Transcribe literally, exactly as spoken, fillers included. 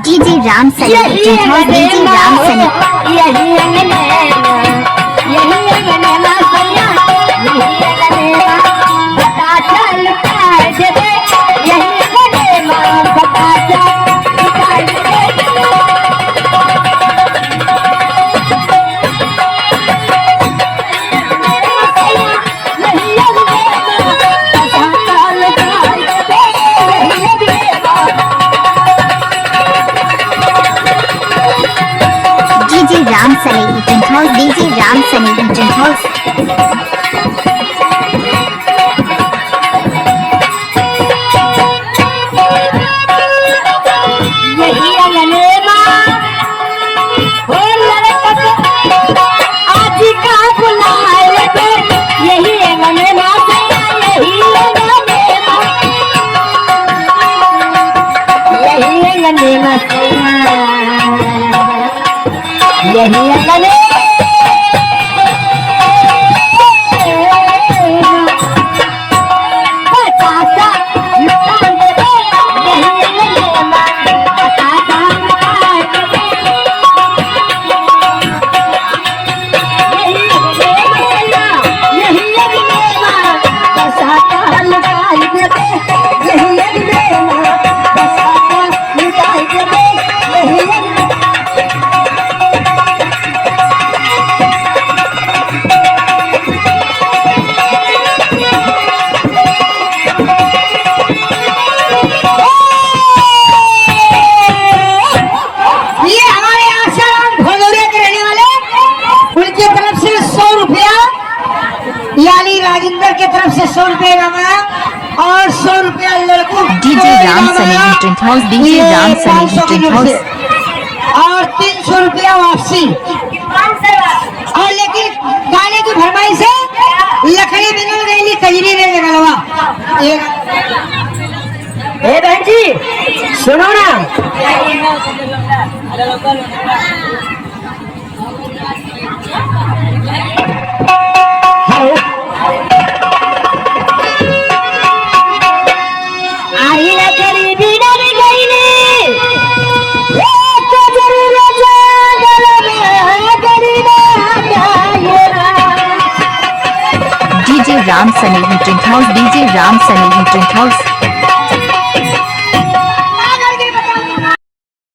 DJ राम सनेही, यही टेंट हाउस, DJ राम सनेही। यही अंगने में, यही अंगने में सैया, यही अंगने में पता चलता है जबे, यही अंगने में पता चलता है जबे। DJ राम सनेही टेंट हाउस, DJ राम सनेही टेंट हाउस। यही अंगने मा हो लड़कत आज का बुलाए के, यही अंगने मा सैया, यही अंगने मा, यही अंगने मा सैया, यही अंगने मा। ये हमारे आसाराम भदौरिया के रहने वाले, उनके तरफ से सौ रुपया, यानी राजेंद्र के तरफ से सौ रुपया इनाम आया और सौ रुपया लड़कों को DJ राम इनाम आया। सनेही टेंट हाउस, DJ ये राम सनेही पाँच सौ की टेंट नोट हाउस। से और तीन सौ रुपया वापसी। और लेकिन गाने की फरमाइश है, लकड़ी मिलल गईली, कजरी रे जंगलवा। ये ए बहन जी, सुनो ना। हेलो। आई ना गरीबी ना रे गईली, ए तो जरूर जागल में गरीबा गायरा। DJ राम सनेही टेंट हाउस, DJ राम सनेही टेंट हाउस।